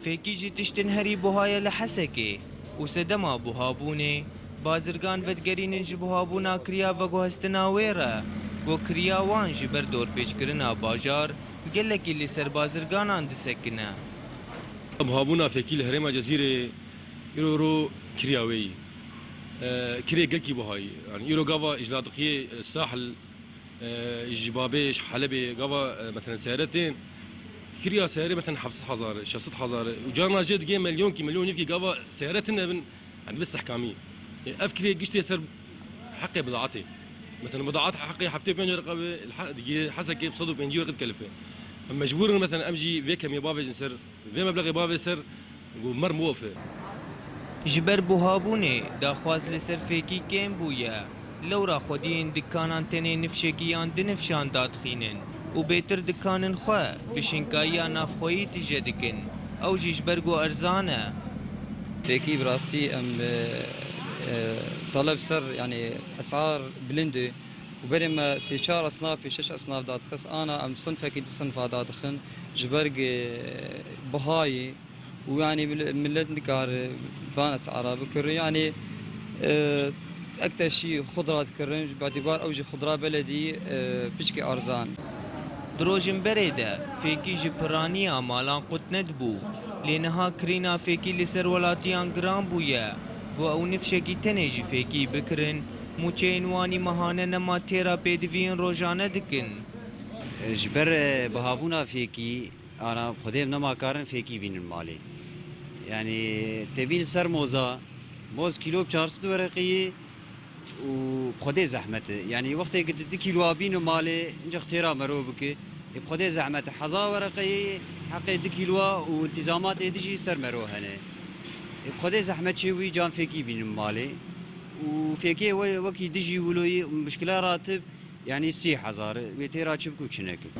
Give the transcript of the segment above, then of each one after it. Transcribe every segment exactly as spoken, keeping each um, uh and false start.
Fêkî jî tiştin herî buha ye li Hesekê û sedema buhabûnê, bazirgan vedigerînin ji buhabûna kiriya veguhestina wê re, ku kiriya wan ji ber dorpêçkirina bajar gelekî li ser bazirganan disekine. Buhabûna fêkî li herêma Cezîrê îro ro kiriya wê yî. E, kirê gelkî buha yî. Yani îro gava ji ladiqiyê, e, sahil, e, ji babê, ji Helebê, gava, e, mesela seyare tên. Kiriya seyare mesela heft sed hezar, şeş sed hezar. Û carna jê digê milyonkî, milyon nîvkî gava seyare tune bin, yani bi stehkamî. E, ev kirê giştê ser heqê bidaatê. Mesela bidaat heqê heftê pênc rqabê, digê Hesekê bi sed û pêncî werqê dikelife. Em mecbûr in mesela em jî vê kemiyê bavêjin ser, vê meblexê bavê ser, ku mer miwof e. Ji ber buhabûnê daxwaz li ser fêkî kêm bûye. Lewra xwediyên dikanan tenê nifşekî yan du nifşan dadixînin û bêtir dikanin xwe bi şinkayiya navxweyî tije dikin. Ew jî ji ber ku erzan e. Fêkî bi rastî em, e, e, taleb ser, yani esar bilind e û berê me sê çar esnaf, pênc şeş esnaf dadixist, ana em sinfekî di sinfa dadixin ji ber, e, bihayê. û yanî mil-, millet nikare van esara bikire. Yanî, e, ekteşî xudra dikirin, bi îtîbar ew jî xudra beledî, e, piçkî arzan. Di rojên berê de fêkî ji piraniya malan qut nedibû, lê niha kirîna fêkî li ser welatiyan giran bûye. Ku ew nifşekî tenê ji fêkî bikirin, mûçeyên wanî mehane nema têra pêdiviyên rojane dikin. Ji ber, e, bihabûna fêkî, Ana, Xwedê em nema karin fêkî bînin malê. Yanî, tê bîn ser moza, moz kîlo bi çar sed wereqeyê û bi Xwedê zehmet e. Yanî, wextê ku tu du kîloa bînin malê, incik têra mero bike, ê bi Xwedê zehmet e. Heza wereqeyê, heqê du kîloa û îltîzamatê dijî ser mero hene. Ê bi Xwedê zehmet çê wî can fêkî bînin malê. Û fêkê we-, wekî dijî wilo yî, muşkila ratib, Yanî sî hezar, wê têra çi bik û çi nekir.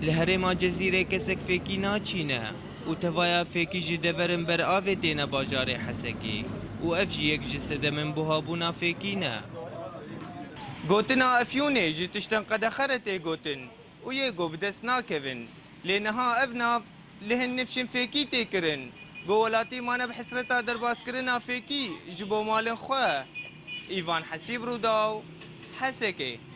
Li herêma Cezîrê kesek fêkî naçîne û tevaya fêkî ji deverin ber avê têne bajarê Hesekê û ev jî yek ji sedemên buhabûna fêkî ne. Gotina Efyûnê ji tiştên qedexe re tê gotin û yê ku bi dest nakevin. Lê niha ev nav li hin nifşên fêkî tê kirin. Ku welatî mane bi hesreta derbaskirina fêkî ji bo malên xwe. Îvan Hesîb, Rûdaw, Hesekê.